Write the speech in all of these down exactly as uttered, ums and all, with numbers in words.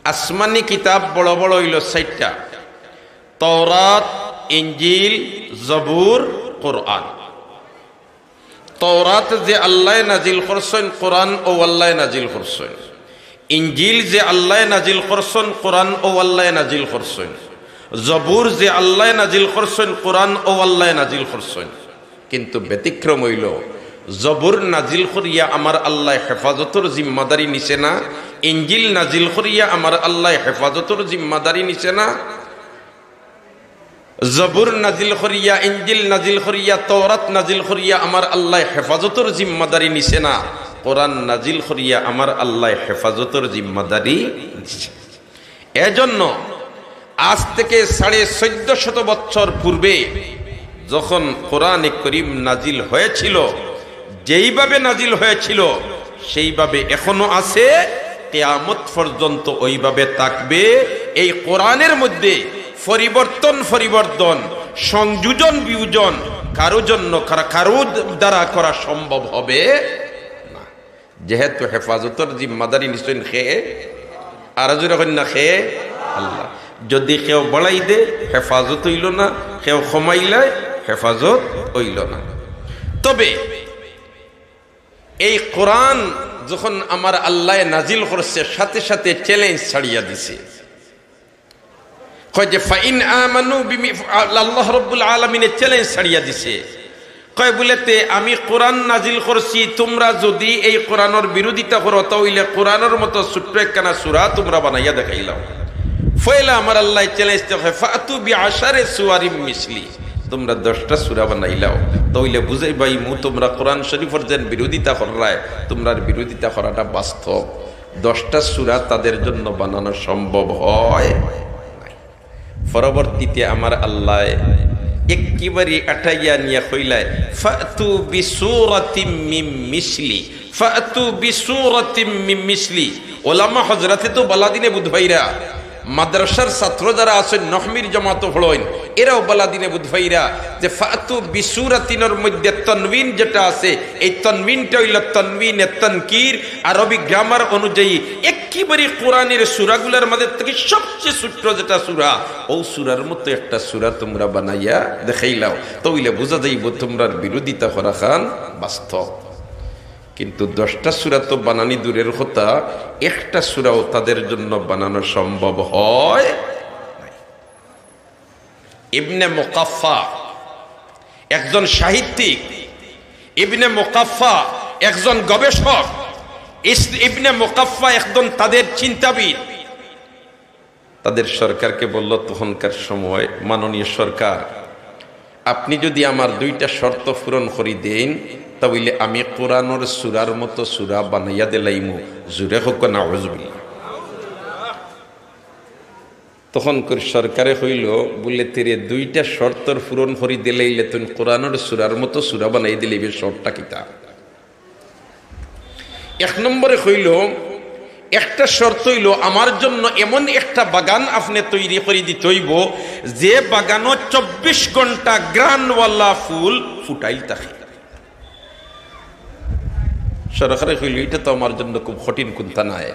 আসমানি কিতাব বড় বড় অইলো চাইরটা: তওরাত, ইঞ্জিল, জবুর, কোরআন। তওরাত যে আল্লায় নাজিল করছইন, কোরআন অউ আল্লায় নাজিল করছইন। ইঞ্জিল যে আল্লায় নাজিল করছইন, কোরআন অউ আল্লায় নাজিল করছইন। জবুর যে আল্লায় নাজিল করছইন, কোরআন অউ আল্লায় নাজিল করছইন। কিন্তু ব্যতিক্রম অইলো, জবুর নাজিল করিয়া আমার আল্লায় হেফাজতর জিম্মাদারি নিছে না, ইঞ্জিল নাজিল করিয়া আমার আল্লায় হেফাজতর জিম্মাদারি নিছে না। জবুর নাজিল করিয়া, ইঞ্জিল নাজিল করিয়া, তওরাত নাজিল করিয়া আমার আল্লায় হেফাজতর জিম্মাদারি নিছে না, কোরআন নাজিল করিয়া আমার আল্লায় হেফাজতর জিম্মাদারি নিছে। এজন্য আজ থেকে সাড়ে চোদ্দ শত বছর পূর্বে যখন কোরআনে করিম নাজিল হয়েছিল, যেইভাবে নাজিল হয়েছিল সেইভাবে এখনো আছে, কিয়ামত পর্যন্ত ওইভাবে থাকবে। এই কোরআনের মধ্যে পরিবর্তন, পরিবর্তন, সংযোজন, বিয়োজন কারো জন্য, কারা-, কারো দ্বারা করা সম্ভব হবে না। যেহেতু হেফাজতর জিম্মাদারি নিছইন কে? আরো জোরে কইন না, কে? আল্লাহ। যদি কেউ বাড়াই দে, হেফাজত অইলো না, কেউ কমাইলে, হেফাজত অইলো না। তবে এই কোরআন যখন আমার আল্লায় নাজিল করছে, সাথে সাথে চ্যালেঞ্জ ছাড়িয়া দিছে। কয় যে, "ফাইন আমানু বিমি-," আল্লাহ রব্বুল আলামিনে চ্যালেঞ্জ ছাড়িয়া দিছে। কয় বুলে, "তে আমি কোরআন নাজিল করছি, তুমরা যুদি এই কোরআনর বিরোধিতা করো, তা অইলে কোরআনর মতো ছোট্ট একখানা সূরা তুমরা বানাইয়া দেখাইলাও।" পয়লা আমার আল্লায় চ্যালেঞ্জ দেয়, "ফাতু বিআশারি সুওয়ারিম মিসলি।" তুমরা দশটা সূরা বানাইলাও, তা অইলে বুঝাইবায়মু তুমরা কোরআন শরীফর যেন বিরোধিতা কররায়, তুমরার বিরোধিতা করাটা বাস্তব। দশটা সূরা তাদের জন্য বানানো সম্ভব হয় নাই। পরবর্তীতে আমার আল্লায় একেবারে আটাইয়া নিয়া কইলায়, "ফাতু বিসূরাতিম মিম মিসলি, ফাতু বিসূরাতিম মিম মিসলি।" ওলামা হজরাতে তো বালা দিনে বুঝ পাইরা, মাদ্রাসার ছাত্র যারা আছইন, নহমির জমাতো পড়ইন, এরাও বালা দিনে বুঝ পাইরা যে ফাতু বিসূরাতিনর মধ্যে তনবিন যেটা আছে, এই তনবিনটা অইলো তনবিনে তনকির, আরবি গ্রামার অনুযায়ী একেবারে কোরআনের সূরাগুলার মাঝে থাকি সবচেয়ে ছোট্ট যেটা সূরা, অউ সূরার মতো একটা সূরা তুমরা বানাইয়া দেখাইলাও, তা অইলে বুঝা যাইবো তুমরার বিরোধিতা করাখান বাস্তব। কিন্তু দশটা সূরা তো বানানি দূরের কথা, একটা সূরাও তাদের জন্য বানানো সম্ভব হয় নাই। ইবনে মুকাফফা একজন সাহিত্যিক, ইবনে মুকাফফা একজন গবেষক, ইস-, ইবনে মুকাফফা একজন তাদের চিন্তাবিদ। তাদের সরকারকে বলল তখনকার সময়, "মাননীয় সরকার, আপনি যদি আমার দুইটা শর্ত পূরণ করি দেন, তা অইলে আমি কোরআনর সূরার মতো সূরা বানাইয়া দিলাইমু।" জোরে কউক্কা নাউজুবিল্লাহ। তখন করি সরকারে কইল, বুলে, "তেরে দুইটা শর্তর পূরণ করি দিলাইলে তুই কোরআনর সূরার মতো সূরা বানাই দিলে, এবার শর্তটা কিতা?" এক নম্বরে কইল, "একটা শর্ত অইলো, আমার জন্য এমন একটা বাগান আপনে তৈরি করি দিতে অইবো, যে বাগানো চব্বিশ ঘন্টা ঘ্রাণওয়ালা ফুল ফুটাইল থাকে।" সরকারে কইল, "ইটা তো আমার জন্য খুব কঠিন কুন্তা নায়।"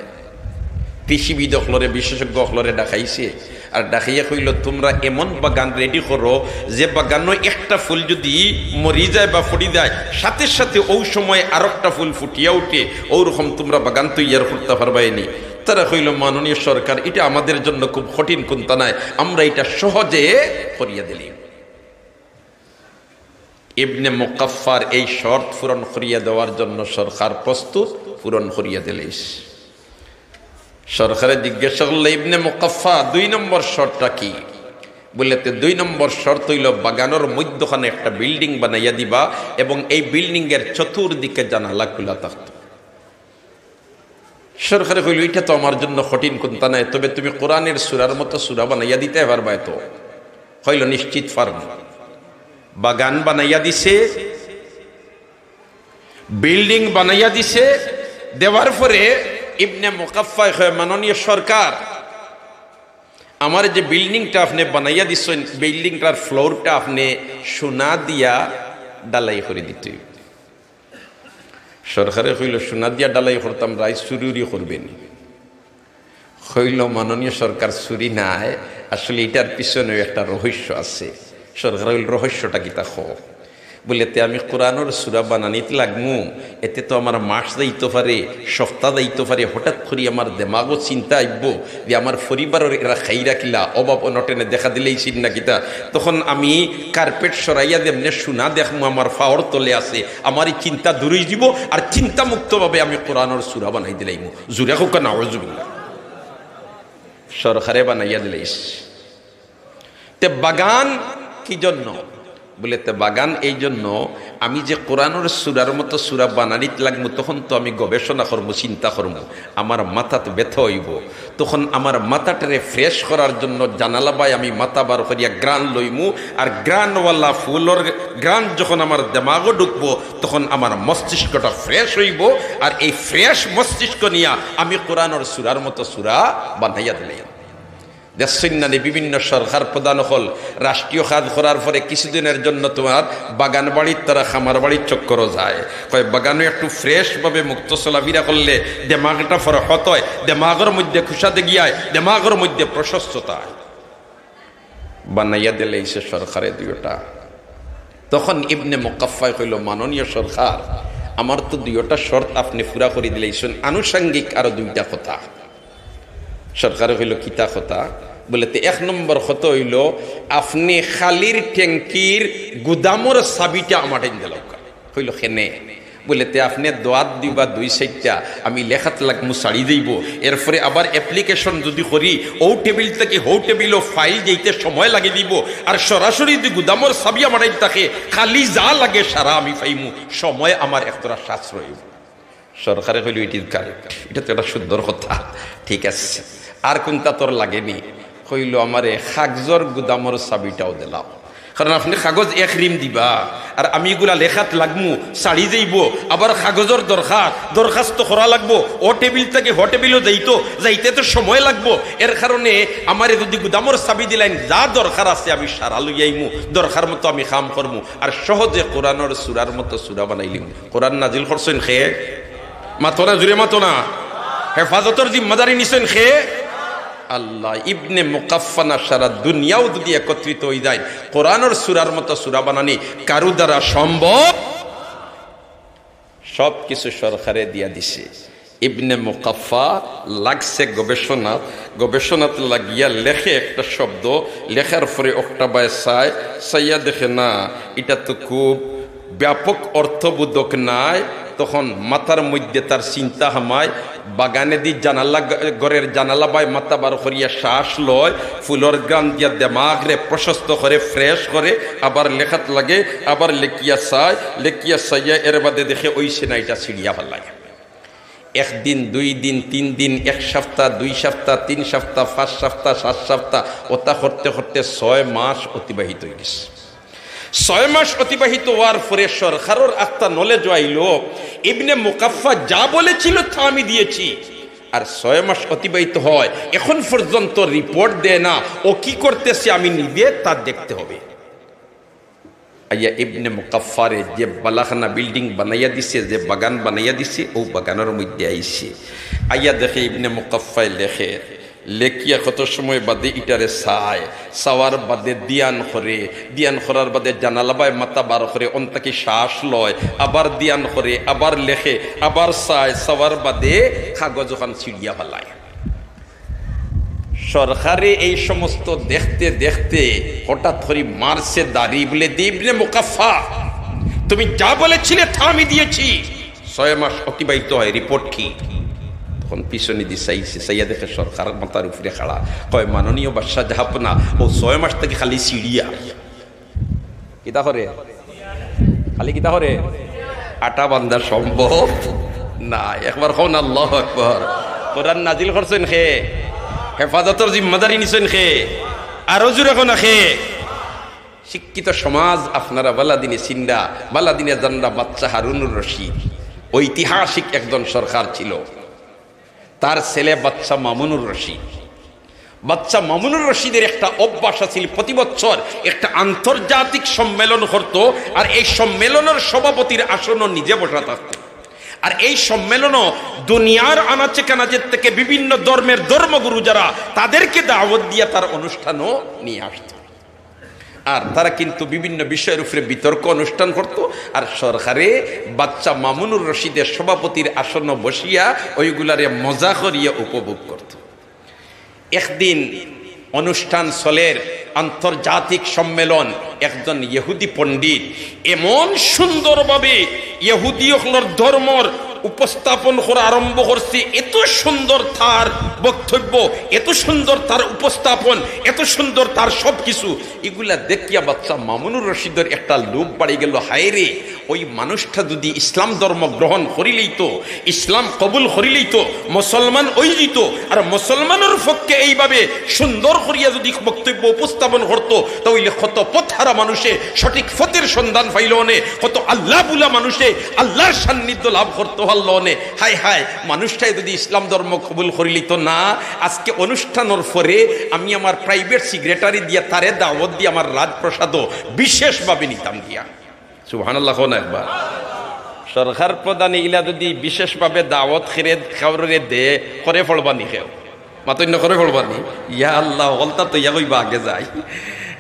কৃষিবিদ অকলরে, বিশেষজ্ঞ অকলরে ডাকাইছে, আর ডাকাইয়া কইল, "তুমরা এমন বাগান রেডি করো, যে বাগানো একটা ফুল যদি মরি যায় বা পড়ি যায়, সাথে সাথে অউ সময় আরোকটা ফুল ফুটিয়া উঠে, অউ রকম তুমরা বাগান তৈয়ার করতা পারবায়নি।" তারা কইল, "মাননীয় সরকার, ইটা আমাদের জন্য খুব কঠিন কুন্তা নায়, আমরা ইটা সহজে করিয়া দিলাইমু।" ইবনে মুকাফফার এই শর্ত পূরণ করিয়া দেওয়ার জন্য সরকার প্রস্তুত, পূরণ করিয়া দিলাইছে। সরকারে জিজ্ঞাসা করল, "ইবনে মুকাফফা, দুই নম্বর শর্তটা কি?" বুলে, "তে দুই নম্বর শর্ত অইলো, বাগানর মধ্যখানে একটা বিল্ডিং বানাইয়া দিবা এবং এই বিল্ডিংয়ের চতুর্দিকে জানালা খোলা থাকতো।" সরকারে কইল, "ইটা তো আমার জন্য কঠিন কুন্তা নায়, তবে তুমি কোরআনের সূরার মতো সূরা বানাইয়া দিতে পারবায় তো?" কইল, "নিশ্চিত পারমু।" বাগান বানাইয়া দিছে, বিল্ডিং বানাইয়া দিছে, দেওয়ার পরে ইবনে মুকাফফায় কয়, "মাননীয় সরকার, আমার যে বিল্ডিংটা আপনে বানাইয়া দিছইন, বিল্ডিংটার ফ্লোরটা আপনে সোনা দিয়া ঢালাই করি দিতে অইবো।" সরকারে কইল, "সোনা দিয়া ঢালাই করতাম, রাইত চুরি উরি করবে নি?" কইল, "মাননীয় সরকার, চুরি নায়, আসলে ইটার পিছনেও একটা রহস্য আছে।" সরকার কইল, "রহস্যটা কিতা, কও।" বলে, "তে আমি কোরআনর সূরা বানানিত লাগমু, এতে তো আমার মাস যাইতো পারে, সপ্তাহ যাইতো পারে, হঠাৎ করি আমার দেমাগো চিন্তা আইবো যে আমার পরিবারর এরা খাইরা কিলা, অভাব অনটনে দেখা দিলাইছে না কিতা, তখন আমি কার্পেট সরাইয়া যেমনে সোনা দেখমু আমার পাওর তলে আছে, আমার এই চিন্তা দূর অইযিবো, আর চিন্তামুক্তভাবে আমি কোরআনর সূরা বানাই দিলাইমু।" জুরে কউক্কা নাউজুবিল্লাহ। সরকারে বানাইয়া দিলাইছে। তে বাগান কি জন্য? বলে, তে বাগান এই জন্য, আমি যে কোরআনর সূরার মতো সূরা বানানিত লাগমু, তখন তো আমি গবেষণা করমু, চিন্তা করমু, আমার মাথাত ব্যথা অইবো, তখন আমার মাথাটারে fresh করার জন্য জানালা বায় আমি মাথা বার করিয়া ঘ্রাণ লইমু, আর ঘ্রাণওয়ালা ফুলর ঘ্রাণ যখন আমার দেমাগো ঢুকবো, তখন আমার মস্তিষ্কটা fresh অইবো, আর এই fresh মস্তিষ্ক নিয়া আমি কোরআনর সূরার মতো সূরা বানাইয়া দিলাইমু। দেখছইন না নি, বিভিন্ন সরকার প্রধান অকল রাষ্ট্রীয় কাজ করার পরে কিছুদিনর জন্য তুমার বাগান বাড়ির তারা খামার বাড়ির চক্করো যায়। কয়, "বাগানো একটু fresh ভাবে মুক্ত চলাফিরা করলে দেমাগটা ফরহত অয়, দেমাগর মধ্যে খুশাদগি আয়, দেমাগর মধ্যে প্রশস্ততা আয়।" বানাইয়া দিলাইছে সরকারে দুইওটা। তখন ইবনে মুকাফফায় কইল, "মাননীয় সরকার, আমার তো দুইওটা শর্ত আপনে পুরা করি দিলাইছইন, আনুষঙ্গিক আরো দুইটা কথা।" সরকারে কইল, "কিতা কথা?" বলে, "তে এক নম্বর কথা অইল, আপনে খালির ট্যাঙ্কির গুদামর চাবিটা আমার টাইন দিলাউক্কা।" কইল, "কেনে?" বলে, "তে আপনে দোয়াত দিবা দুই চাইরটা, আমি লেখাত লাগমু ছাড়ি যাইবো, এরপরে আবার application যদি করি, অউ টেবিল থাকি হউ টেবিলো ফাইল যাইতে সময় লাগি দিবো, আর সরাসরি যদি গুদামর চাবি আমার টাইন থাকে, খালি যা লাগে সারা আমি পাইমু, সময় আমার একতরা সাশ্রয় অইবো।" সরকারে কইল, "It is correct, ইটা তো একটা সুন্দর কথা, ঠিক আছে, আর কুনটা তোর লাগেনি?" কইল, "আমারে কাগজর গুদামর চাবিটাও দিলাও, কারণ আপনে কাগজ এক রিম দিবা, আর আমি ইগুলা লেখাত লাগমু, ছাড়ি যাইবো, আবার কাগজর দরকার, দরখাস্ত করা লাগবো, অউ টেবিল থাকি হউ টেবিলো যাইতো, যাইতে তো সময় লাগবো, এর কারণে আমারে যদি গুদামর চাবি দিলাইন, যা দরকার আছে আমি সারা লইয়া আইমু, দরকার মতো আমি কাম করমু, আর সহজে কোরআনর সূরার মতো সূরা বানাইলিমু।" কোরআন নাজিল করছইন কে? মাতো না, জুরে মাতো না। হেফাজতর জিম্মাদারি নিছইন কে? আল্লাহ। ইবনে মুকাফফা না সারা দুনিয়াও যদি একত্রিত অই যায়, কোরআনর সূরার মতো সূরা বানানি কারু দ্বারা সম্ভব? সব কিছু সরকারে দিয়া দিছে। ইবনে মুকাফফা লাগছে গবেষণাত, গবেষণাত লাগিয়া লেখে একটা শব্দ, লেখার পরে অকটা বায় চায়, চাইয়া দেখে না, ইটা তো খুব ব্যাপক অর্থবোধক নায়। তখন মাথার মধ্যে তার চিন্তা হামায়, বাগানেদি জানালা, ঘরের জানালা বায় মাথা বার করিয়া শ্বাস লয়, ফুলর ঘ্রাণ দিয়া দেমাগরে প্রশস্ত করে, fresh করে, আবার লেখাত লাগে, আবার লেখিয়া চায়, লেখিয়া চাইয়া এর বাদে দেখে অইছে না, ইটা ছিড়িয়া ফালায়। একদিন, দুই দিন, তিন দিন, এক সপ্তাহ, দুই সপ্তাহ, তিন সপ্তাহ, পাঁচ সপ্তাহ, সাত সপ্তাহ, অতা করতে করতে ছয় মাস অতিবাহিত অই গেছে। ছয় মাস অতিবাহিত অওয়ার পরে সরকারর আখতা knowledge আইলো, ইবনে মুকাফফা যা বলেছিল তা আমি দিয়েছি। আর ছয় মাস অতিবাহিত হয়, এখন পর্যন্ত report দেয় না, ও কি করতেছে আমি নিজে তা দেখতে হবে। আইয়া ইবনে মুকাফফারে যে বালাখানা building বানাইয়া দিছে, যে বাগান বানাইয়া দিছে, অউ বাগানর মধ্যে আইছে। আইয়া দেখে ইবনে মুকাফফায় লেখে, লেখিয়া কত সময় বাদে ইটারে চায়, চাওয়ার বাদে ধিয়ান করে, ধিয়ান করার বাদে জানালা বায় মাথা বার করে, অন থাকি শ্বাস লয়, আবার ধিয়ান করে, আবার লেখে, আবার চায়, চাওয়ার বাদে কাগজ অখান ছিড়িয়া ফালায়। সরকারে এই সমস্ত দেখতে দেখতে হঠাৎ করি মারছে দাড়ি, বলে, "ইবনে মুকাফফা, তুমি যা বলেছিলে তা আমি দিয়েছি।" ছয় মাস অতিবাহিত হয়, report কি? তখন পিছনেদি চাইছে, চাইয়া দেখে সরকার মাথার উপরে খাড়া। কয়, "মাননীয় বাদশাহ জাহাপনা, অউ ছয় মাস থাকি খালি ছিড়িয়া।" কিতা করে? খালি কিতা করে? আটা বান্ধা সম্ভব না। একবার কউন আল্লাহু আকবার। কোরআন নাজিল করছইন কে? হেফাজতর জিম্মাদারি নিছইন কে? আরো জুরে কউন না কে? শিক্ষিত সমাজ, আপনারা বালা দিনে চিনরা, বালা দিনে জানরা, বাচ্চা হারুনুর রশিদ ঐতিহাসিক একজন সরকার ছিল। তার ছেলে বাচ্চা মামুনুর রশিদ। বাচ্চা মামুনুর রশিদের একটা অভ্যাস আছিল, প্রতি বছর একটা আন্তর্জাতিক সম্মেলন করত, আর এই সম্মেলনের সভাপতির আসনও নিজে বসা থাকত। আর এই সম্মেলনও দুনিয়ার আনাচে কানাচের থেকে বিভিন্ন ধর্মের ধর্মগুরু যারা, তাদেরকে দাওয়াত দিয়া তার অনুষ্ঠানও নিয়ে আসত। আর তারা কিন্তু বিভিন্ন বিষয়ের উপরে বিতর্ক অনুষ্ঠান করত, আর সরকারে বাচ্চা মামুনুর রশিদের সভাপতির আসন বসিয়া ওইগুলারে মজা করিয়া উপভোগ করত। একদিন অনুষ্ঠান চলের, আন্তর্জাতিক সম্মেলন, একজন ইহুদি পণ্ডিত এমন সুন্দরভাবে ইহুদি অকলর ধর্মর উপস্থাপন করা আরম্ভ করছে। এত সুন্দর তার বক্তব্য, এত সুন্দর তার উপস্থাপন, এত সুন্দর তার সবকিছু, এগুলা দেখিয়া বাচ্চা মামুনুর রশিদর একটা লোভ বাড়ি গেল। হায় রে, ওই মানুষটা যদি ইসলাম ধর্ম গ্রহণ করিলেই তো, ইসলাম কবুল করিলেই তো, মুসলমান ওই দিত, আর মুসলমানের পক্ষে এইভাবে সুন্দর করিয়া যদি বক্তব্য উপস্থাপন করতো, তাহলে কত পথহারা মানুষে সঠিক পথের সন্ধান পাইল অনে, কত আল্লাহ বুলা মানুষে আল্লাহর সান্নিধ্য লাভ করতে পারল অনে। হায় হায়, মানুষটাই যদি ইসলাম ধর্ম কবুল করিলিত না, আজকে অনুষ্ঠানের পরে আমি আমার প্রাইভেট সেক্রেটারি দিয়া তারে দাওয়াত দিয়ে আমার রাজপ্রাসাদও বিশেষভাবে নিতাম গিয়া। সুবহানাল্লাহ, কও না একবার। সরকার প্রধানে ইলা যদি বিশেষভাবে দাওয়াত খেরে খাওয়ারে দে, করে পড়বানি কেউ? মাতইন না, করে পড়বানি? ইয়া আল্লাহ, হকলতা তো ইয়া কইবা আগে যাই।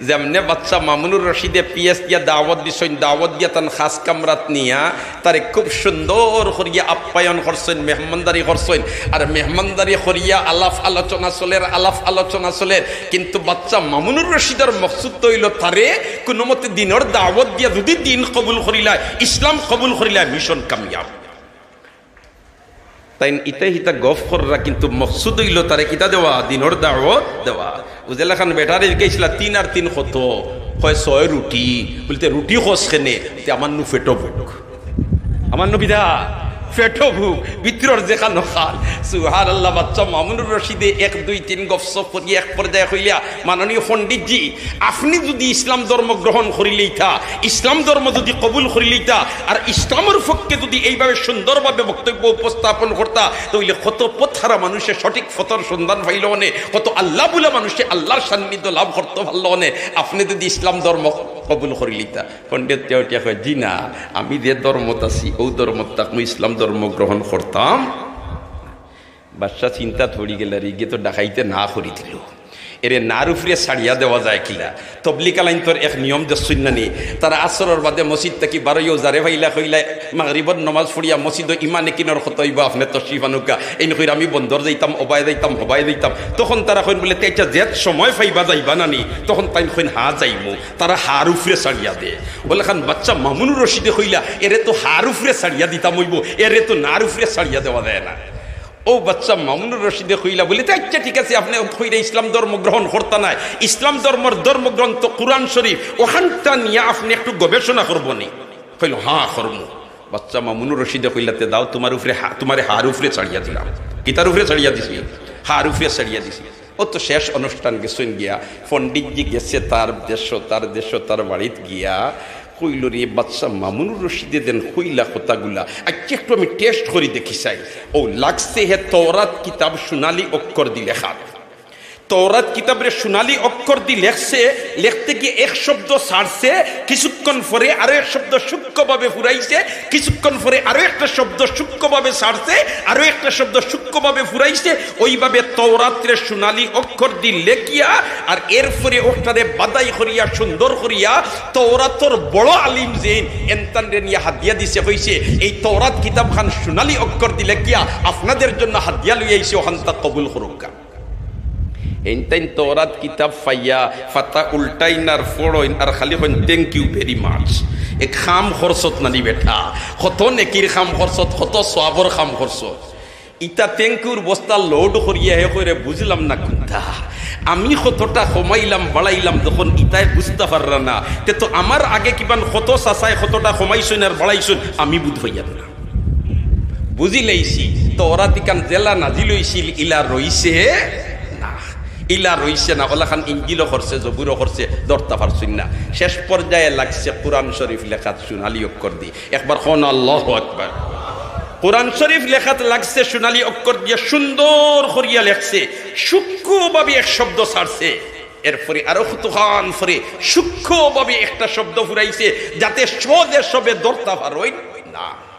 যেমনে বাচ্চা মামুনুর রশিদে পিএস দিয়া দাওয়াত দিছইন, দাওয়াত দিয়া তান খাস কামরাত নিয়া তারে খুব সুন্দর করিয়া আপ্যায়ন করছইন, মেহমানদারি করছইন। আর মেহমানদারি করিয়া আলাপ আলোচনা চলের, আলাপ আলোচনা চলের। কিন্তু বাচ্চা মামুনুর রশিদর মকসুদ তো অইল তারে কুনুমতে দিনর দাওয়াত দিয়া যদি দিন কবুল করিলায়, ইসলাম কবুল করিলায়, মিশন কামিয়াব। তাইন ইতা হিতা গফ কররা, কিন্তু মকসুদ অইল তারে কিতা দেওয়া? দিনর দাওয়াত দেওয়া। বুঝে লাখান বেটারে জিকাইছিলা, "তিন আর তিন কত?" কয়, "ছয় রুটি।" বলতে, "রুটি কস কেনে?" তে, "আমার নু পেটো ভুক।" আমার নু কিতা? পেটো ভুক, ভিতরর যেখানো খাল। সুবহানাল্লাহ, বাচ্চা মামুনুর রশিদে এক দুই তিন গফসফ করিয়া এক পর্যায়ে কইলা, "মাননীয় পণ্ডিতজি, আপনি যদি ইসলাম ধর্ম গ্রহণ করিলিতা, ইসলাম ধর্ম যদি কবুল করিলিতা, আর ইসলামের পক্ষে যদি এইভাবে সুন্দরভাবে বক্তব্য উপস্থাপন করতা, তাহলে কত পথহারা মানুষে সঠিক পথর সন্ধান পাইল অনে, কত আল্লাহ বুলা মানুষে আল্লাহর সান্নিধ্য লাভ করতে পারল অনে, আপনি যদি ইসলাম ধর্ম কবুল করিলিতা।" পণ্ডিত উঠিয়া কয়, "জি না, আমি যে ধর্মত আছি, ও ধর্মত থাকমু, ইসলাম ধর্ম গ্রহণ করতাম।" বাদশা চিন্তাত পড়ি গেলা, "রে, ইগে তো ডাকাইতে না করি দিল, এরে নার উপরে ছাড়িয়া দেওয়া যায় কিলা?" তবলিগ আলাইন্তর এক নিয়ম দেখছইন না নি, তারা আসরর বাদে মসজিদ থাকি বারইয়া যারে পাইলা কইলা, "মাগরিবর নমাজ পড়িয়া মসজিদো ইমানে কিনর কথা অইবা, আপনে তশরিফ আনউক্কা।" এইন কইরা, "আমি বন্দর যাইতাম, ওবায় যাইতাম, হবায় যাইতাম।" তখন তারা কইন বুলে, "তে আইচ্ছা, যে সময় পাইবা যাইবা না নি?" তখন তাইন কইন, "হা, যাইমু।" তারা হার উপরে ছাড়িয়া দে। অলাখান বাচ্চা মামুনুর রশিদে কইলা, "এরে তো হার উপরে ছাড়িয়া দিতাম অইবো, এরে তো নার উপরে ছাড়িয়া দেওয়া যায় না।" ও বাচ্চা মামুনুর রশিদে কইলা বুলে, "তে আইচ্ছা, ঠিক আছে, আপনে কইরা ইসলাম ধর্ম গ্রহণ করতা নায়, ইসলাম ধর্মর ধর্মগ্রন্থ কোরআন শরীফ, ওখানটা নিয়া আপনে একটু গবেষণা করবো নি?" কইল, "হ্যাঁ, করমু।" বাচ্চা মামুনুর রশিদে কইলা, "তে দাও, তুমার উপরে হা-, তুমারে হার উপরে ছাড়িয়া দিলাম।" কিতার উপরে ছাড়িয়া দিছি? হার উপরে ছাড়িয়া দিছি। ও তো শেষ অনুষ্ঠান গেছইন গিয়া, পণ্ডিতজি গেছে তার দেশো, তার দেশো, তার বাড়িত গিয়া কইল, "রে বাচ্চা মামুনুর রশিদে যেন কইলা কথাগুলা, আইচ্ছা একটু আমি টেস্ট করি দেখি চাই।" ও লাগছে হে তওরাত কিতাব সোনালী অক্ষর দি লেখাত। তওরাত কিতাবরে সোনালী অক্ষর দি লেখছে, লেখতে গিয়া এক শব্দ ছাড়ছে, কিছুক্ষণ পরে আরো এক শব্দ সূক্ষ্মভাবে ফুরাইছে, কিছুক্ষণ পরে আরো একটা শব্দ সূক্ষ্মভাবে ছাড়ছে, আরো একটা শব্দ সূক্ষ্মভাবে ফুরাইছে। ওইভাবে তওরাতরে সোনালী অক্ষর দি লেখিয়া, আর এরপরে ওটারে বাদাই করিয়া, সুন্দর করিয়া, তওরাতর বড় আলিম যেইন, এনতানরে নিয়া হাদিয়া দিছে, কইছে, "এই তওরাত কিতাবখান সোনালী অক্ষর দি লেখিয়া আপনাদের জন্য হাদিয়া লইয়া আইছি, ওখানতা কবুল করউক্কা।" এইনতাইন তওরাত কিতাব পাইয়া পাতা উল্টাইন আর পড়ইন আর খালি coin, "Thank you very much।" এক কাম খরচত নানি বেটা, কত নেকির কাম খরচত, কত সওয়াবর কাম খরচত। ইতা thank youর বস্তা লোড করিয়া হে কইরে বুঝলাম না কুনতা। আমি কতটা কমাইলাম, বাড়াইলাম, যখন ইতায় বুঝতা পাররা না, তে তো আমার আগে কিবান কত চাচায় কতটা কমাইছইন আর বাড়াইছইন, আমি বুঝ পাইয়ার না। বুঝিলাইছি, তওরাত ইখান যেলা নাজিল অইছিল, ইলা রইছে না, ইলা রইছে না। অলাখান ইঞ্জিলও করছে, জবুরও করছে, ধরতা পারছইন না। শেষ পর্যায়ে লাগছে কোরআন শরীফ লেখাত সোনালী অক্ষর দি। একবার কও না, আল্লাহু আকবার। কোরআন শরীফ লেখাত লাগছে সোনালী অক্ষর দিয়া, সুন্দর করিয়া লেখছে, সূক্ষ্মভাবে এক শব্দ ছাড়ছে, এরপরে আরো কতখান পরে সূক্ষ্মভাবে একটা শব্দ ফুরাইছে, যাতে সহজে সবে ধরতা পারইন না।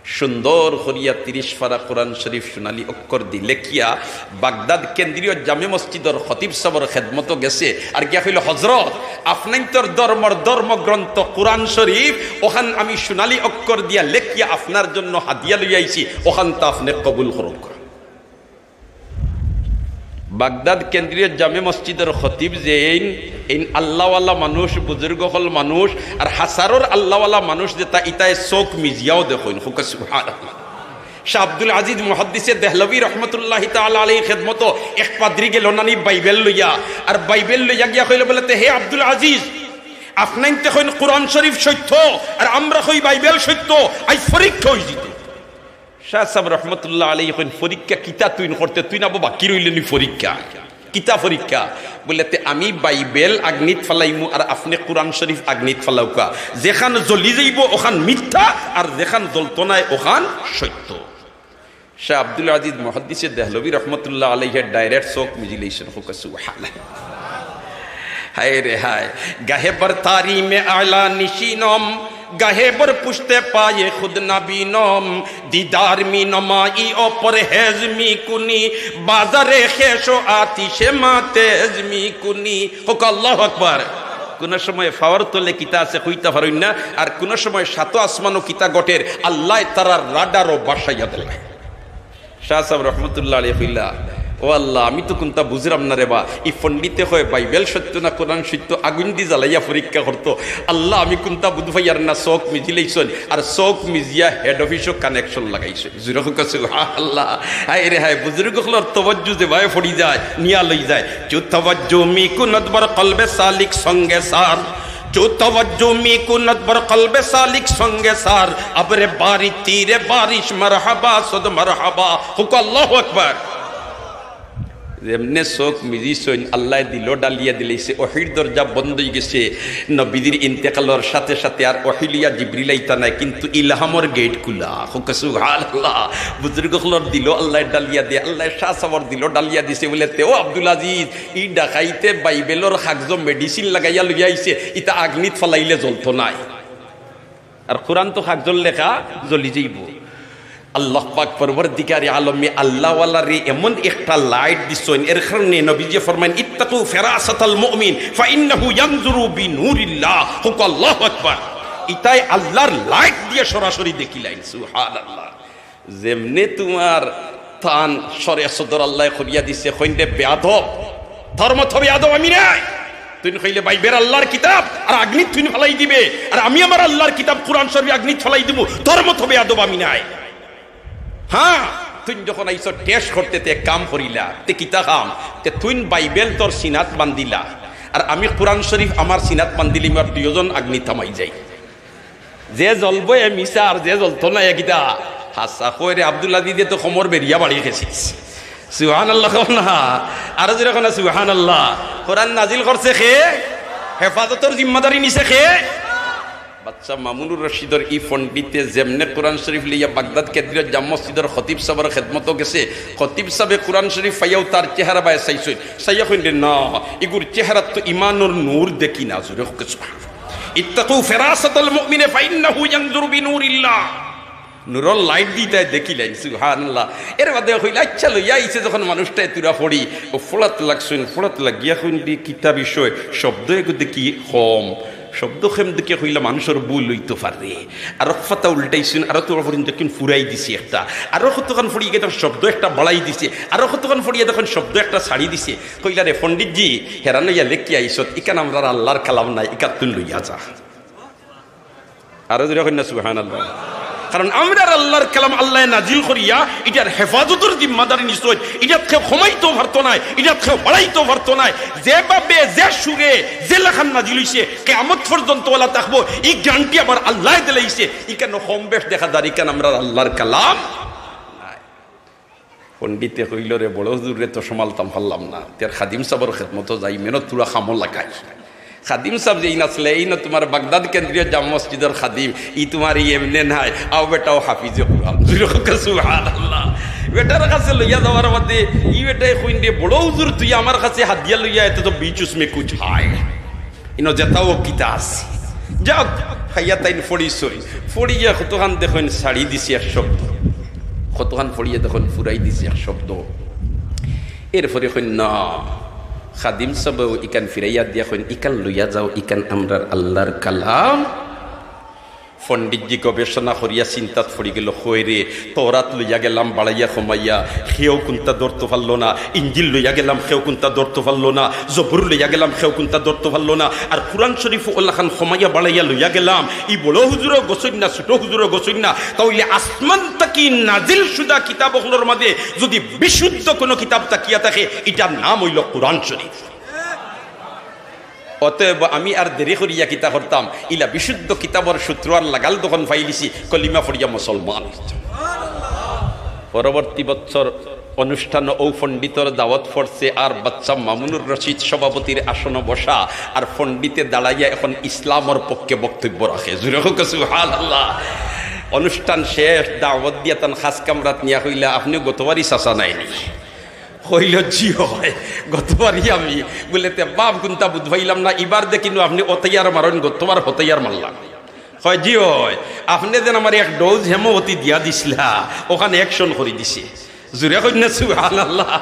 সুন্দর করিয়া তিরিশ পারা কোরআন শরীফ সোনালী অক্ষর দি লেখিয়া বাগদাদ কেন্দ্রীয় জামে মসজিদর খতিব সাবর খেদমতো গেছে। আর গিয়া কইল, "হজরত, আফনাইন্তর ধর্মর ধর্মগ্রন্থ কোরআন শরীফ, অখান আমি সোনালী অক্ষর দিয়া লেখিয়া আফনার জন্য হাদিয়া লইয়া আইছি, অখানতা আফনে কবুল করউক্কা।" বাগদাদ কেন্দ্রীয় জামে মসজিদর খতিব যেইন, এইন আল্লাওয়ালা মানুষ, বুজুর্গ অকল মানুষ, আর হাছারর আল্লাওয়ালা মানুষ যেতা, ইতায় চউখ মিজিয়াও দেখইন। কউক্কা সুবহানাল্লাহ। শাহ আব্দুল আজিজ মুহাদ্দিসে দেহলভী রহমতুল্লাহি তাআলা আলাইহির খেদমতো এক পাদ্রী গেল নানি বাইবেল লইয়া, আর বাইবেল লইয়া গিয়া কইল বুলে, "তে হে আব্দুল আজিজ, আফনাইন্তে কইন কোরআন শরীফ সত্য, আর আমরা কই বাইবেল সত্য, আইজ পরীক্ষা অইযিতো।" শাহ সাব রহমতুল্লাহ আলাইহি কইন, "পরীক্ষা কিতা তুইন করতে, তুইন আবো বাকি রইলে নি পরীক্ষা? কিতা পরীক্ষা?" বুলে, "তে আমি বাইবেল আগ্নিত ফালাইমু আর আফনে কোরআন শরীফ আগ্নিত ফালাউক্কা। যেখান জ্বলি যাইবো অখান মিথ্যা, আর যেখান জ্বলতো নায় অখান সত্য।" শাহ আব্দুল আজিজ মুহাদ্দিসে দেহলভী রহমতুল্লাহ আলাইহি direct চউখ মিজিলাইছইন। কউক্কা সুবহানাল্লাহ। হায় রে হায়, গাহে বর তারি মে আলা নিশিনম, গাহে বর পুশতে পায়ে খুদ নাবিনম, দিদার মি নমাই ও পরহেজ মি কুনি, বাজারে খেশ ও আতিশে মা তেজ মি কুনি। কউক্কা আল্লাহু আকবার। কুনু সময় পাওর তলে কিতা আছে কইতা পারইন না, আর কুনু সময় সাতো আসমানো কিতা ঘটের, আল্লায় তারার রাডারও বাসাইয়া দিলা। শাহ সাব রহমতুল্লাহ আলাইহি কইলা, "ও আল্লাহ, আমি তো কুনতা বুঝরাম না রে বা, ই পণ্ডিতে কয় বাইবেল সত্য না কোরআন সত্য, আগুইন দি জ্বালাইয়া পরীক্ষা করতো। আল্লাহ, আমি কুনতা বুঝ পাইয়ার না।" চউখ মিজিলাইছইন, আর চউখ মিজিয়া হেড অফিসও connection লাগাইছইন। জুরে কউক্কা সুবহানাল্লাহ। হায় রে হায়, বুজুর্গ অকলর তওয়াজ্জু যেবায় পড়ি যায়, নিয়া লই যায়। চু তওয়াজ্জু মি কুনত বর কলবে সালিক সঙ্গে সার, চু তওয়াজ্জু মি কুনত বর কলবে সালিক সঙ্গে সার, আবরে বারি তিরে বারিশ মারহাবা সদ মারহাবা। কউক্কা আল্লাহু আকবার। যেমনে চউখ মিজিছইন, আল্লায় দিলো ডালিয়া দিলাইছে, ওহির দরজা বন্ধ অইগেছে। নবীজির ইন্তেকালর সাথে সাথে আর ওহি লইয়া জিবরিল আইতা নায়, কিন্তু ইলহামর গেইট খুলা। কউক্কা সুবহানাল্লাহ। বুজুর্গ অকলর দিলো আল্লায় ডালিয়া দে, আল্লায় শাহ সাবর দিলো ডালিয়া দিছে বুলে, "তে ও আব্দুল আজিজ, ই ডাকাইতে বাইবেলর কাগজো মেডিসিন লাগাইয়া লইয়া আইছে, ইতা আগ্নিত ফালাইলে জ্বলতো নায়। আর কোরআন তো কাগজর লেখা, জ্বলি যাইবো।" আল্লাহ পাক পরওয়ারদিগারে আলমে আল্লাহওয়ালারে এমন একটা light দিছইন, এর কারণে নবীজি ফরমাইন, "ইত্তাকু ফিরাসাতাল মুমিন, ফাইন্নাহু ইয়ানজুরু বিনুরিল্লাহ।" কউক্কা আল্লাহু আকবার। ইতায় আল্লাহর light দিয়া সরাসরি দেখিলাইন। সুবহানাল্লাহ। যেমনে তুমার তান সরে সদর আল্লায় করিয়া দিছে, কইন রে বেয়াদব, তোর মতো বেয়াদব আমি নায়। তুইন কইলে বাইবেল আল্লাহর কিতাব আর আগ্নিত তুইন ফালাই দিবে, আর আমি আমার আল্লাহর কিতাব কোরআন শরীফ আগ্নিত ফালাই দিমু, তোর মতো বেয়াদব আমি নায়। হ্যাঁ, তুইন যখন আইছো test করতে, তে এক কাম করিলা, তে কিতা কাম? তে তুইন বাইবেল তোর সিনাত বান্ধিলা, আর আমি কোরআন শরীফ আমার সিনাত বান্ধিলিমু, আর দুইওজন আগ্নিত হামাই যাই। যে জ্বলবো এ মিছা, আর যে জ্বলতো নায় এ কিতা? হাছা কয় রে, আব্দুল আজিজে তো কমর বেড়িয়া বাড়ি গেছিস। সুবহানাল্লাহ কও না, আরো জোরে কও না সুবহানাল্লাহ। কোরআন নাজিল করছে কে? হেফাজতর জিম্মাদারি নিছে কে? বাদশা মামুনুর রশিদর ই পণ্ডিতে যেমনে কোরআন শরীফ লইয়া বাগদাদ কেন্দ্রীয় জামে মসজিদর খতিব সাবর খেদমতো গেছে, খতিব সাবে কোরআন শরীফ পাইয়াউ তার চেহারা বায় চাইছইন, চাইয়া কইন রে, "না, ইগুর চেহারাত তো ইমানর নূর দেখি না।" জোরে কও সুবহানাল্লাহ। ইত্তাকু ফিরাসাতাল মুমিনে ফাইন্নাহু ইয়ানজুরু বিনুরিল্লাহ। নূরর light দি ইতায় দেখিলাইন, সুবহানাল্লাহ। এর বাদে কইলা, "আচ্ছা, লইয়া আইছে যখন মানুষটা এতুরা পড়ি", ও পড়াত লাগছইন, পড়াত লাগিয়া কইন দি কিতা বিষয়, শব্দ এগু দেখি কম, শব্দ কম দেখি কইলা, "মানুষর ভুল অইতো পারে।" আরো পাতা উল্টাইছইন, আরো তো পড়িন দেখইন ফুরাই দিছে একটা, আরো কতখান পড়িয়া দেখইন শব্দ একটা বাড়াই দিছে, আরো কতখান পড়িয়া দেখইন শব্দ একটা ছাড়ি দিছে। কইলা, "রে পণ্ডিতজি, হেরান অইয়া লেখি আইছত, ইখান আমরার আল্লাহর কালাম নায়, ইখান তুই লইয়া যা।" আরো জোরে কইন না সুবহানাল্লাহ। কারণ আমরার আল্লাহর কালাম আল্লায় নাজিল করিয়া ইটার হেফাজতর জিম্মাদারি নিছইন, ইটাত কেউ কমাইতেও পারতো নায়, ইটাত কেউ বাড়াইতেও পারতো নায়। যেভাবে, যে সুরে, যে লাখান নাজিল অইছে, কিয়ামত পর্যন্ত অলা থাকবো, ই guarantee আমার আল্লায় দিলাইছে। ইখানো কম বেশ দেখা যার, ইখান আমরার আল্লাহর কালাম নায়। পণ্ডিতে কইল, "রে বড় হুজুররে তো সামালতাম পারলাম না, তে আর খাদিম সাবর খেদমতো যাই, মেহনত থুড়া কামো লাগাই।" খাদিম সাব যেইন আছলা, এইন তুমার বাগদাদ কেন্দ্রীয় জামে মসজিদর খাদিম, ই তুমার ই এমনে নায়, আও বেটাও হাফিজে কোরআন। জোরে কও সুবহানাল্লাহ। বেটার কাছে লইয়া যাওয়ার বাদে ই বেটায় কইন রে, "বড় হুজুর, তুই আমার কাছে হাদিয়া লইয়া এতে তো বিচ উসমে কুছ হায়।" ইনো যেতাও কিতা আছে। যাও, খাইয়া তাইন পড়িছইন, পড়িয়া কতখান দেখইন ছাড়ি দিছে এক শব্দ, কতখান পড়িয়া দেখইন ফুরাই দিছে এক শব্দ। এরপরে কইন, না, খাদিম সাহেবেও ইখান ফিরাইয়া দিয়া কইন, ইখান লইয়া যাও, ইখান আমরার আল্লাহর কালাম। পণ্ডিতজি গবেষণা করিয়া চিন্তাত পড়ি গেল, কয় রে, তওরাত লইয়া গেলাম বাড়াইয়া কমাইয়া, কেউ কুনটা ধরতো পারলো না, ইঞ্জিল লইয়া গেলাম, কেউ কুনটা ধরতো পারলো না, জবুর লইয়া গেলাম, কেউ কুনটা ধরতো পারলো না, আর কোরআন শরীফ অলাখান কমাইয়া বাড়াইয়া লইয়া গেলাম। ই বড় হুজুরও গছইন না, ছোট হুজুরও গছইন না, তাইলে আসমান থাকি নাজিল শুদা কিতাব অকলর মাঝে যদি বিশুদ্ধ কোনো কিতাব থাকিয়া থাকে, ইটার নাম অইলো কোরআন শরীফ। অতএব আমি আর দেরি করিয়া কিতা করতাম, ইলা বিশুদ্ধ কিতাবর সূত্র আর লাগাল দোকান পাইলিছি, কলিমা পড়িয়া মুসলমান অইছি। পরবর্তী বছর অনুষ্ঠান ও পণ্ডিতর দাওয়াত পড়ছে, আর বাচ্চা মামুনুর রশিদ সভাপতির আসন বসা, আর পণ্ডিতে দাঁড়াইয়া এখন ইসলামর পক্ষে বক্তব্য রাখে। জুরে কউক্কা সুবহানাল্লাহ। অনুষ্ঠান শেষ, দাওয়াত দিয়া তান খাস কামরাত নিয়া কইলা, আপনে গতবারই চাচা নায়নি? কইল, জি অয়, গতবারই আমি। বুলে, তে বাপ কুনটা বুঝ পাইলাম না, ইবার দেখিনু আপনে অতইয়ার মারইন, গতবার হতইয়ার মারলাম। কয়, জি অয়, আপনে যেন আমারে এক ডোজ হেমোবতী দিয়া দিছলা, অখান action করি দিছে। জুরে কইন না সুবহানাল্লাহ।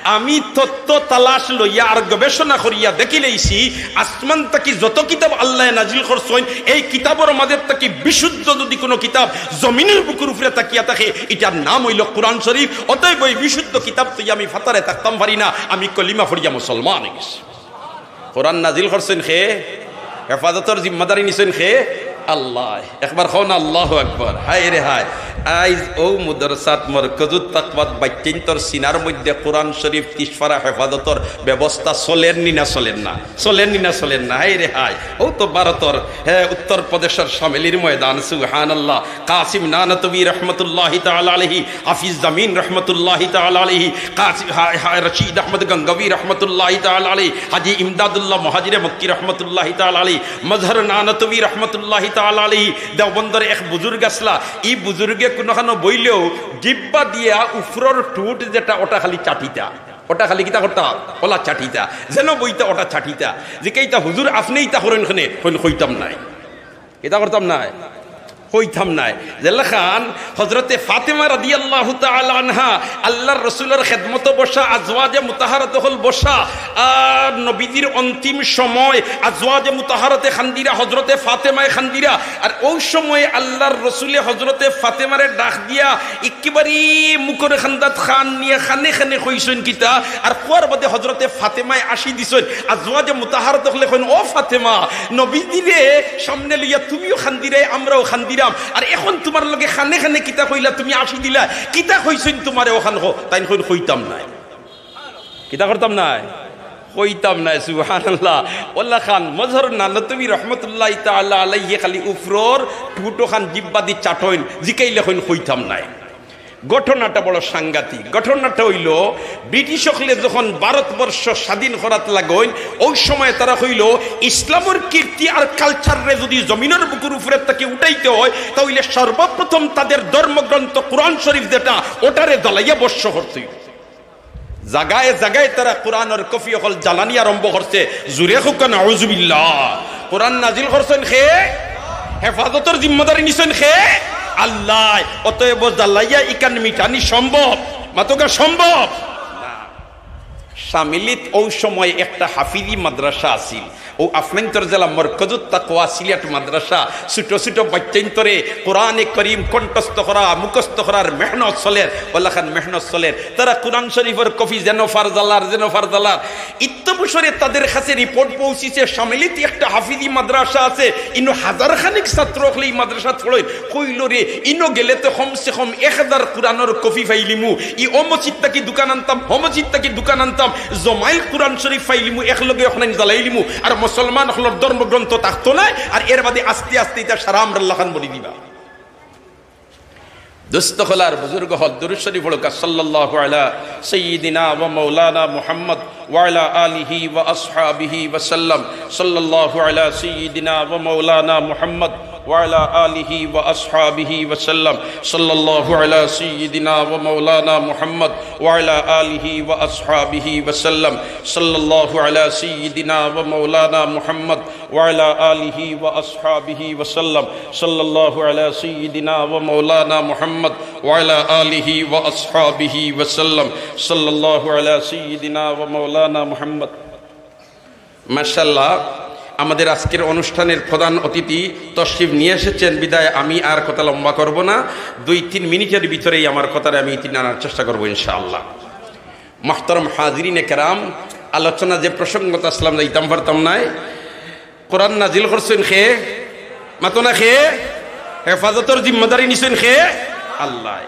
আমি তত্ত্ব তালাশ লইয়া আর গবেষণা করিয়া দেখিলাইছি, আসমান থাকি যত কিতাব আল্লায় নাজিল করছইন, এই কিতাবর মাঝে থাকি বিশুদ্ধ যদি কোনো কিতাব জমিনর বুকুর উপরে থাকিয়া থাকে, ইটার নাম অইলো কোরআন শরীফ। অতএব ওই বিশুদ্ধ কিতাব থইয়া আমি ফাতারে থাকতাম পারি না, আমি কলিমা পড়িয়া মুসলমান অই গেছি। কোরআন নাজিল করছইন কে? হেফাজতর জিম্মাদারি নিছইন কে? আল্লায়। একবার কও না, আল্লাহু আকবার। হায় রে হায়, আইজ অউ মাদ্রাসাত মরকজুত তাকওয়াত বাইচ্চাইন্তর সিনার মধ্যে কোরআন শরীফ তিসফারা হেফাজতর ব্যবস্থা চলের নি না চলের না? চলের নি না চলের না? হায় রে হায়, অউ তো ভারতর, হে, উত্তর প্রদেশর শামেলির ময়দান, সুবহানাল্লাহ। কাসিম নানতবী রহমতুল্লাহি তাআলা আলাইহি, হাফিজ জামিন রহমতুল্লাহি তাআলা আলাইহি, কাসি-, হা-, হা-, রশিদ আহমদ গঙ্গবী রহমতুল্লাহি তাআলা আলাইহি, হাজী ইমদাদুল্লাহ মুহাজিরে মক্কি রহমতুল্লাহি তাআলা আলাইহি, মজহর নানতবী রহমতুল্লাহি তাআলা আলাইহি, দেওবন্দর এক বুজুর্গ আছলা, ই বুজুর্গে কুনুখানো বইলেও জিব্বা দিয়া উফরর ঠুট যেটা, ওটা খালি চাটিতা, ওটা খালি কিতা করতা? অলা চাটিতা, যেন বইতা ওটা চাটিতা। জিকাইতা, হুজুর, আপনে ইতা করইন কেনে? কইন, কইতাম নায়। কিতা করতাম নায়? কইতাম নায়। যেলাখান হজরতে ফাতেমা রাদিয়াল্লাহু তাআলা আনহা আল্লার রসুলর খেদমতো বসা, আজওয়াজে মুতাহারাত অকল বসা, আর নবীজির অন্তিম সময় আজওয়াজে মুতাহারাতে কান্দিরা, হজরতে ফাতেমায় কান্দিরা। আর অউ সময় আল্লার রসুলে হজরতে ফাতেমারে ডাক দিয়া একেবারে মুখর কান্দাত কান নিয়া কানে কানে কইছইন কিতা, আর কওয়ার বাদে হজরতে ফাতেমায় আশি দিছইন। আজওয়াজে মুতাহারাত অকলে কইন, ও ফাতেমা, নবীজিরে সামনে লইয়া তুমিও কান্দিরায়, আমরাও কান্দিরাম, আর এখন তুমার লগে কানে কানে কিতা কইলা, তুমি আশি দিলায়, কিতা কইছইন তুমারে অখান কও। তাইন কইন, কইতাম নায়। কিতা করতাম নায়? কইতাম নায়, সুবহানাল্লাহ। অলাখান মজহর নানতবী রহমতুল্লাহি তাআলা আলাইহি খালি উফরর ঠুট অখান জিব্বাদি চাটইন, জিকাইলে কইন, কইতাম নায়। ঘটনাটা বড় সাংঘাতিক। ঘটনাটা অইলো, ব্রিটিশ অকলে যখন ভারতবর্ষ স্বাধীন করাত লাগইন, অউ সময় তারা কইলো, ইসলামর কীর্তি আর culture রে যদি জমিনর বুকুর উপরে থাকি উঠাইতে অয়, তাইলে সর্বপ্রথম তাদের ধর্মগ্রন্থ কোরআন শরীফ যেটা, ওটারে জ্বালাইয়া ভস্ম করতে অইবো। জাগায় জাগায় তারা কোরআনর কপি অকল জ্বালানি আরম্ভ করছে। জুরে কউক্কা নাউজুবিল্লাহ। কোরআন নাজিল করছইন কে? হেফাজতর জিম্মাদারি নিছইন কে? আল্লায়। অতএব জ্বালাইয়া ইখান মিটানি সম্ভব? মাতউক্কা, সম্ভব? না। শামিলিত অউ সময় একটা হাফিজি মাদ্রাসা আছিল। অউ আফনাইন্তর জেলা মরকজুত তাকওয়া সিলেট মাদ্রাসা, ছোট ছোট বাইচ্চাইন্তরে কোরআনে করিম কণ্ঠস্থ করা, মুখস্থ করার মেহনত চলের, অলাখান মেহনত চলের। তারা কোরআন শরীফর কপি যেন ফার জ্বালার, যেন ফার জ্বালার। ইত্যবসরে তাদের কাছে রিপোর্ট পৌঁছিছে, শামিলিত একটা হাফিজি মাদ্রাসা আছে, ইনো হাজার খানিক ছাত্র অকলে ই মাদ্রাসাত পড়ইন। কইলো রে, ইনো গেলে তো কমসে কম এক হাজার কোরআনর কপি পাইলিমু। ই অ মসজিদ থাকি দোকান আনতাম, হ মসজিদ থাকি দোকান আনতাম, জমাইল কোরআন শরীফ পাইলিমু, একলগে অখনাইন জ্বালাইলিমু, আর মুসলমান অকলর ধর্মগ্রন্থ থাকতো নায়, আর এর বাদে আস্তে আস্তে ইতা সারা আমরার লাখান বনি দিবা। দোস্ত অকল আর বুজুর্গ অকল, দুরূদ শরীফ পড়উক্কা, সাল্লাল্লাহু আলা সাইয়্যিদিনা ওয়া মাওলানা মুহাম্মদ ওয়া আলা আলিহি ওয়া আসহাবিহি ওয়া সাল্লাম, সাল্লাল্লাহু আলা সাইয়্যিদিনা ওয়া মাওলানা মুহাম্মদ وعلى آله وأصحابه وسلم. صلى الله على سيدنا ومولانا محمد وعلى آله وأصحابه وسلم. صلى الله على سيدنا ومولانا محمد وعلى آله وأصحابه وسلم. صلى الله على سيدنا ومولانا محمد وعلى آله وأصحابه وسلم. صلى الله على سيدنا ومولانا محمد. মাশাআল্লাহ, আমাদের আজকের অনুষ্ঠানের প্রধান অতিথি তশরিফ নিয়ে এসেছেন, বিধায় আমি আর কথা লম্বা করব না। দুই তিন মিনিটের ভিতরেই আমার কথারে আমি ইতি আনার চেষ্টা করব ইনশাআল্লাহ। মুহতারাম হাজিরিনে কেরাম, আলোচনা যে প্রসঙ্গত আসলাম, যাইতাম পারতাম নায়। কোরআন নাজিল করছইন কে? মাতো না কে? হেফাজতর জিম্মাদারি নিছইন কে? আল্লাহ।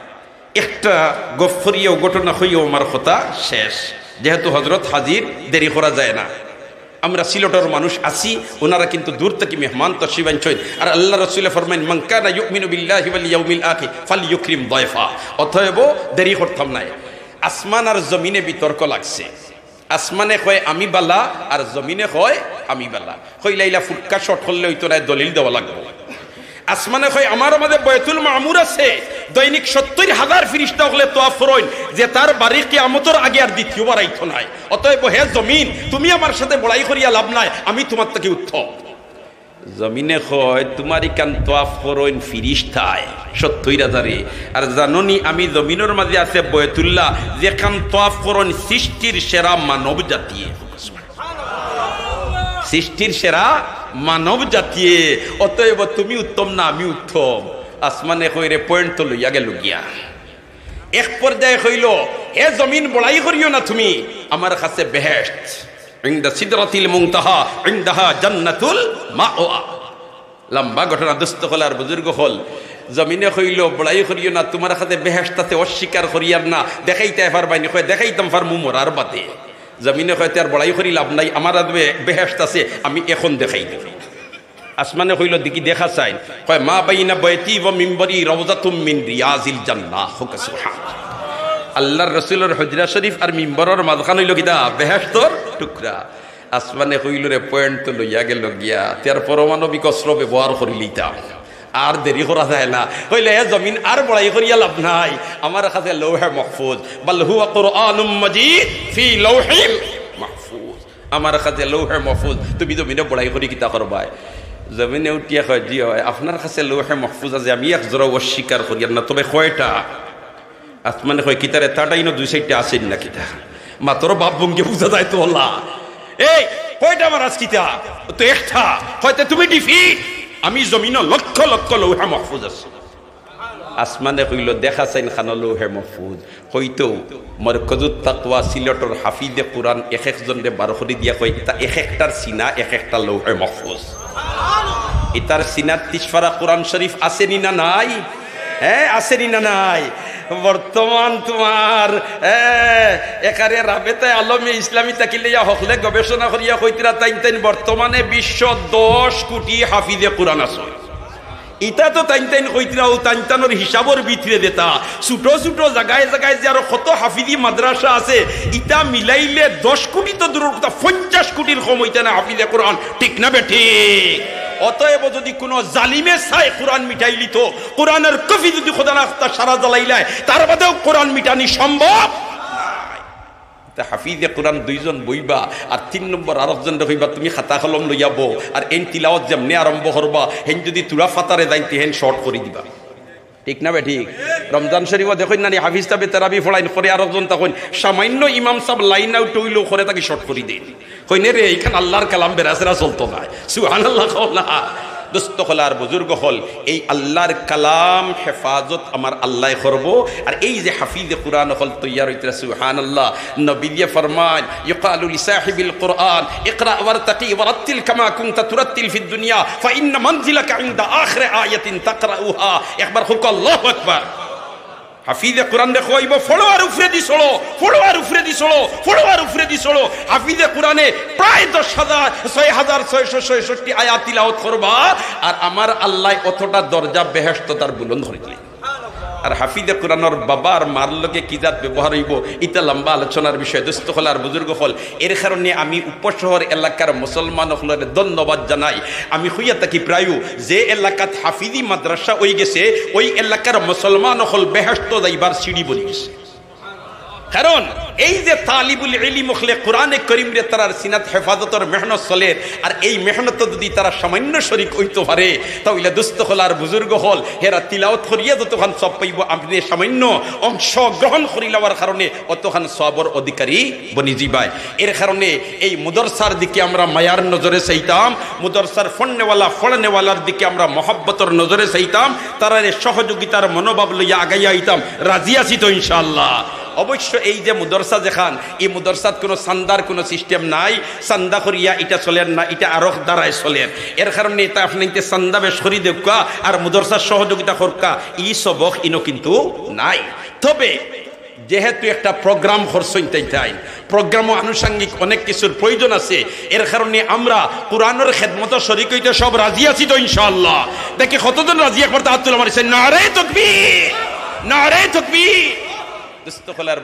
একটা গফ করিয়াও, ঘটনা কইয়াও আমার কথা শেষ, যেহেতু হজরত হাজির, দেরি করা যায় না। আমরা সিলেটর মানুষ আছি, ওনারা কিন্তু দূর থাকি মেহমান তশরিফ আনছইন। আর আল্লার রসুলে ফরমাইন, "মান কানা ইউমিনু বিল্লাহি ওয়াল ইয়াউমিল আখির ফালইউকরিম দায়ফা।" অতএব দেরি করতাম নায়। আসমান আর জমিনে বিতর্ক লাগছে। আসমানে কয় আমি বালা, আর জমিনে কয় আমি বালা। কইলা ইলা ফুটকা শর্ট করলে অইতো নায়, দলিল দেওয়া লাগবো। আসমানে কয় আমার মাঝে বায়তুল মামুর আছে, দৈনিক সত্তইর হাজার ফিরিস্তা অকলে তোয়াফ করইন, যেতার বাড়ি কিয়ামতর আগে আর দ্বিতীয়বার আইতো নায়। অতএব হে জমিন, তুমি আমার সাথে বড়াই করিয়া লাভ নাই, আমি তুমার থাকি উত্তম। জমিনে কয়, তুমার ইখান তোয়াফ করইন ফিরিস্তায় সত্তইর হাজারে। আর জানো নি, আমি জমিনর মাঝে আছে বয়তুল্লাহ, যেখান তোয়াফ করইন সৃষ্টির সেরা মানব জাতিয়ে। সৃষ্টির সেরা মানব জাতিয়ে। অতএব তুমি উত্তম না আমি উত্তম? আসমানে কয়, রে, পয়েন্ট তো লইয়া গেল গিয়া। এক পর্যায়ে কইল, হে জমিন, বড়াই করিও না তুমি, আমার কাছে বেহেশত। ইনদা সিদরাতিল মুনতাহা, ইনদাহা জান্নাতুল মাওয়া। লম্বা ঘটনা, দোস্ত অকল আর বুজুর্গ অকল। জমিনে কইল, বড়াই করিও না, তুমার কাছে বেহেশত আছে, অস্বীকার করিয়ার না, দেখাইতায় পারবায় নি? কয়, দেখাইতাম পারমু মরার বাদে। জমিনে কয়, তে আর বড়াই করি লাভ নাই, আমার আর বে-, বেহেশত আছে, আমি এখন দেখাই দেব। আসমানে কইল, দেখি দেখা চাইন। কয়, মা বাইনা বয়তি ওয়া মিম্বরি রাউজাতুম মিন রিয়াজিল জান্নাহ। হোক সুবহান। আল্লার রসুলর হুজরা শরিফ আর মিম্বরর মাঝখান অইল কিতা? বেহেশতর টুকরা। আসমানে কইল, রে, পয়েন্ট তো লইয়া গেল গিয়া, তে আর পরমাণবিক অস্ত্র ব্যবহার করিলিতাম, আর দেরি করা যায় না। কইলে, হে জমিন, আর বড়াই করিয়া লাভ নাই, আমার কাছে লৌহে মাহফুজ, বাল হুয়া কুরআনুম মাজিদ ফি লাউহিম মাহফুজ। আমার কাছে লৌহে মাহফুজ, তুমি জমিনে বড়াই করি কিতা করবায়? জমিনে উঠিয়া কয়, জি অয়, আপনার কাছে লৌহে মাহফুজ আছে, আমি এক জোড়া অস্বীকার করিয়ার না, তবে কয়টা? আসমানে কয়, কিতারে, তাটাইনো দুই সাইডটা আছেন না কিতা? মাতর বাপ বঙ্গে বুঝা যায় তো আল্লাহ। এই, কয়টা মারাজ কিতা? তো একটা। কয়, তে তুমি ডিফিট। আমি জমিনো লক্ষ লক্ষ লৌহে মাহফুজ আছে। আসমানে কইল, দেখা চাইন খানো লৌহে মাহফুজ। কইতো মরকজুত তাকওয়া সিলেটর হাফিজে কুরআন এক একজনরে বার করি দিয়া কয়, ইতা এক একটার সিনা এক একটা লৌহে মাহফুজ। ইতার সিনাত তিসপারা কুরআন শরিফ আছে নি না নাই? হ্যাঁ, আছে নি না নাই? বর্তমান তুমার, হ্যাঁ, একারে রাবেতায় আলমে ইসলামী থাকিলে ইয়া হকলে গবেষণা করিয়া কইতরা তাইন তাইন বর্তমানে বিশ্ব দশ কোটি হাফিজে কুরআন আছে। ইতা তো তাইন তাইন কইতরা, ও তাইন তানর হিসাবর ভিতরে যেতা ছোট ছোট জাগায় জাগায় যে আরো কত হাফিজি মাদ্রাসা আছে, ইতা মিলাইলে দশ কোটি তো দূরর কথা, পঞ্চাশ কোটির কম অইতা না হাফিজে কুরআন, ঠিক না বেঠিক? অতএব যদি কুনু জালিমে চায় কুরআন মিটাইলিতো, কুরআনর কপি যদি খোদা না খাস্তা সারা জ্বালাইলায়, তার বাদেও কুরআন মিটানি সম্ভব নায়। তে হাফিজে কুরআন দুইজন বইবা, আর তিন নম্বর আরকজনরে কইবা, তুমি খাতা কলম লইয়া বও, আর এইন তিলাওয়াত যেমনে আরম্ভ করবা, হেইন যদি তুরা ফাতারে যাইন, তে হেইন শর্ট করি দিবা। ঠিক না বেঠিক? রমজান শরিফো দেখইন না নি, হাফিজ সাবে তারাবি ফড়াইন, করে আরকজন থাকইন, সামান্য ইমাম সাব লাইন আউট অইলেও করে তাকি শর্ট করি দেইন। কইন, রে, ইখান আল্লার কালাম, বেড়াছেড়া চলতো নায়। সুবহানাল্লাহ কও না। দোস্ত অকল আর বুজুর্গ অকল, এই আল্লার কালাম হেফাজত আমার আল্লায় করবো। আর এই যে হাফিজে কুরআন অকল তৈয়ার অইতরা, সুবহানাল্লাহ। নবীয়ে ফরমাইন, ইউকালু লিসাহিবিল কুরআন, ইকরা ওয়ারতাকি ওয়ারাত্তিল কামা কুনতা তুরাত্তিল ফিদ দুনিয়া, ফাইন্না মানজিলাকা ইনদা আখিরি আয়াতিন তাকরাউহা। একবার কউক্কা আল্লাহু আকবার। হাফিজে কুরআনরে কইবো, ফড়ো আর উফরেদি চড়ো, ফড়ো আর উফরেদি চড়ো, ফড়ো আর উফরেদি চড়ো। হাফিজে কুরআনে প্রায় দশ হাজার, ছয় হাজার ছয়শো ছয়ষট্টি আয়াত তিলাওয়াত করবা, আর আমার আল্লায় অতটা দরজা বেহেশতো তার বুলন্দ করি দিলা। আর হাফিজে কোরআনর বাবা আর মার লগে কি জাত ব্যবহার অইবো, ইটা লম্বা আলোচনার বিষয়। দোস্ত অকল আর বুজুর্গ অকল, এর কারণে আমি উপশহর এলাকার মুসলমান অকলরে ধন্যবাদ জানাই। আমি কইয়া থাকি প্রায়, যে এলাকাত হাফিজি মাদ্রাসা অইগেছে, ওই এলাকার মুসলমান অকল বেহেশত যাইবার সিঁড়ি বনিগেছে। কারণ এই যে তালিবুল ইলিম অকলে কোরআনে করিমরে তারার সিনাত হেফাজতর মেহনত চলের, আর এই মেহনত যদি তারা সামান্য শরিক অইতো পারে, তা অইলে দোস্ত অকল আর বুজুর্গ অকল, হেরা তিলাওত করিয়া যতখান সওয়াব পাইবো, আপনে সামান্য অংশ গ্রহণ করিলাওয়ার কারণে অতখান সওয়াবর অধিকারী বনি যিবায়। এর কারণে এই মুদরসার দিকে আমরা মায়ার নজরে চাইতাম, মুদরসার পড়নেওয়ালা, পড়নেওয়ালার দিকে আমরা মহব্বতর নজরে চাইতাম, তারারে সহযোগিতার মনোভাব লইয়া আগাইয়া আইতাম। রাজি আছি তো ইনশাআল্লাহ? অবশ্য এই যে মুদরসা যেখান, এই মুদরসাত কোনো চান্দার কোনো সিস্টেম নাই, চান্দা করিয়া ইটা চলের না, ইটা আরক দ্বারায় চলের। এর কারণে ইটা আপনে ইতে চান্দা বেশ করি দেউক্কা আর মুদরসার সহযোগিতা করউক্কা, ই সবক ইনো কিন্তু নাই। তবে যেহেতু একটা প্রোগ্রাম করছইন তাইন, প্রোগ্রামও আনুষঙ্গিক অনেক কিছুর প্রয়োজন আছে, এর কারণে আমরা কোরআনর খেদমতো শরিক অইতে সব রাজি আছি তো ইনশাআল্লাহ? দেখি কতজন রাজি, একবার তো আত তুলা মারি চাই। নারায়ে তাকবীর, নারায়ে তাকবীর। দোস্ত অকল আর